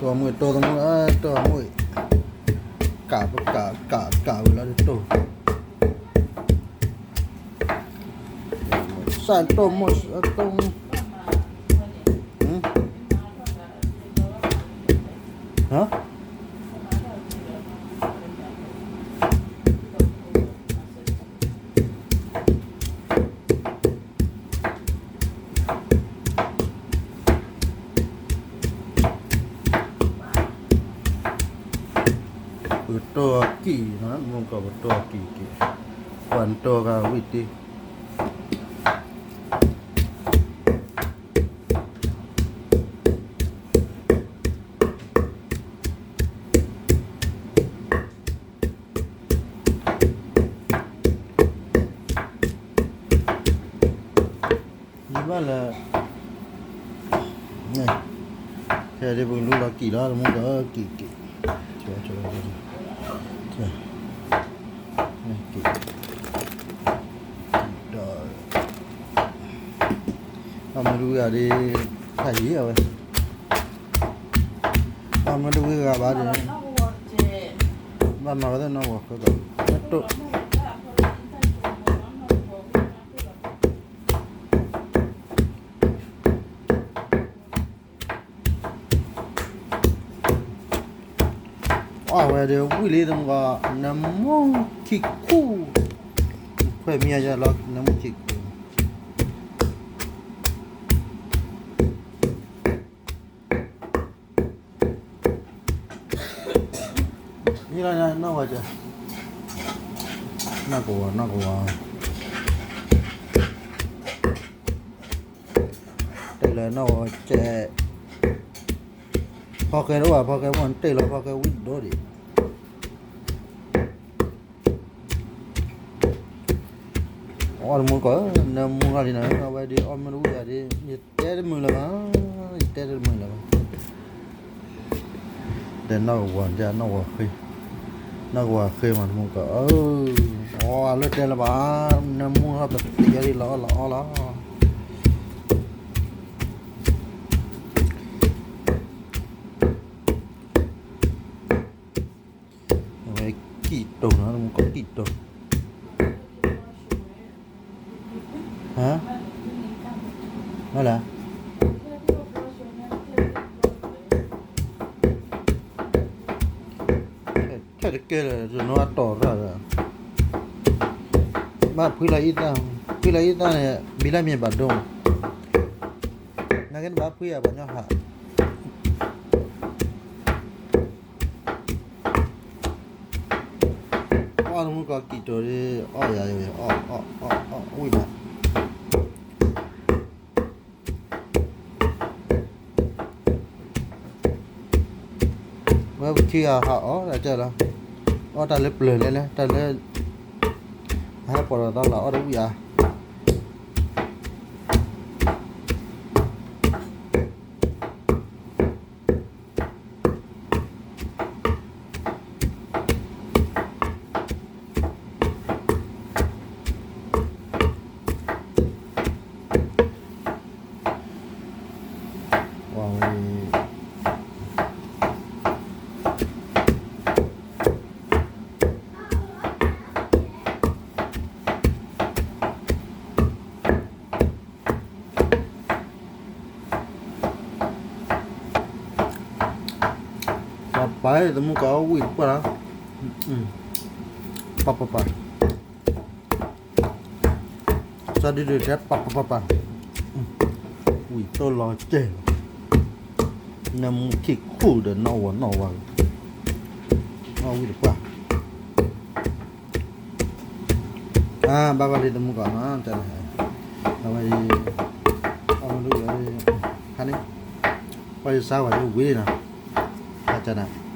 တိၢ်မုၢ်တိၢ်သမူ တိၢ်မုၢ်, ကးပကး ကးကးဝဲလီၤတိၢ်, စးတိၢ်မုၢ်တိၢ်မုၢ်, ဟါ ပတိၢ်ကံၢ်နီၤ မုၢ်ကီၢ်ပတိၢ်ကံၢ်က့ၤ, ပှၤတိၢ်ကဝံၣ်တ့ၢ် ယဘၣ်လၢ ခဲဒ်ပကလူလီၤကံၢ်လီၤ တမူကီၢ်ကံၢ်က့ၤ, က့ၤ, ဒီး အမ့ၢ်တဝံၤဂၤဒ် ဖးယံၤအဝဲ, အမ့ၢ်တဝံၤဂၤဘၣ်ဒ် ဘၣ်မၤဝဲသ့ၣ်နီၣ်ဂီၤဃၢကီး, တိၢ် အဝဲဒၣ်ဝံၣ်လံတမူကီၢ် နမူခံခူၣ်, ခွဲးမံယလီၤ နမူခံခူၣ်, နီၣ်ဂီၤ, နီၣ်ဂီၤ, နီၣ်ဂီၤ, တဲလၢနီၣ်ဂီၤကဲ, ဖီဃဲတအိၣ်ဘၣ် ဖီဃဲမ့ၢ်တဲလီၤ ဖီဃဲဝံၣ်ဒိၣ်ဒံး အီၣ်တမူကီၢ် နမူထီၣ်လံနီၤ အဝဲဒ်အီၣ်မ့ၢ်တဝံၤဂၤဒ် ယတဲတမုာ်လၢၤဘၣ်, ယတဲတမုာ်လၢၤဘၣ်, ဒီးနီၣ်ဂီၤ နီၣ်ဂီၤဃ့, နီၣ်ဂီၤဃ့မးတမူကီၢ် အီၣ်လၢတဲလၢၤဘၣ်, နမူထီၣ်ပသံးအီၤဒ်လီၤအီၣ်လီၤအီၣ်လီၤ အဝဲကံၢ်တိၢ်နီၤ တမူကီၢ်ကံၢ်တိၢ်, ဟါ, မ့ၢ်လဲၣ်, ထဲတကဲလၢၤ တနီၤအတီၢ်ရၣ်ဒီး, ဘၣ်ဖှံလီၤအံသၣ်, ဖှံလီၤအံသၣ်န့ၣ် ဘံလၢမ့ၢ်ဘၣ်ဒိ, နာ်က့နဘၣ်ဖှံအပှၤညီဟး အီၣ်တမူကီၢ်ကံၢ်တိၢ်ဒီး အီၣ်ယၤ အီၣ် အီၣ် အီၣ် အီၣ် ဝံၣ်ဘၣ်, ဝဲပထံဂၤဟးအီၣ်တၢ်လၢ အီၣ်တၢ်လၢပျၢၤလဲၣ်လဲၣ် တၢ်လၢ အဟဲပိာ်ဒီးသီလၢအီၣ်တဝံၣ်ဧါ ဝဲ ပပာ်သမူကီၢ်ဝံၣ်တပှၢ်လီၤ, ပပပာ် စီၤဒုဒုတဲပပပပာ်, ဝံၣ်တိၢ်လီၤကဲၢ်လီၤ, နမူခံခူၣ်ဒီးနီၣ်ဝီနီၣ်ဝါ, အီၣ်ဝံၣ်တပှၢ် ဘၣ်ဘၣ်လံသမူကီၢ်နီၤ, အဝဲအံၤ အီၣ်မ့ၢ်တဝံၤ ဟါန့ၣ် ပှၤယစါဝဲဒၣ်ဝံၤနီၤ, ဟါကနၤ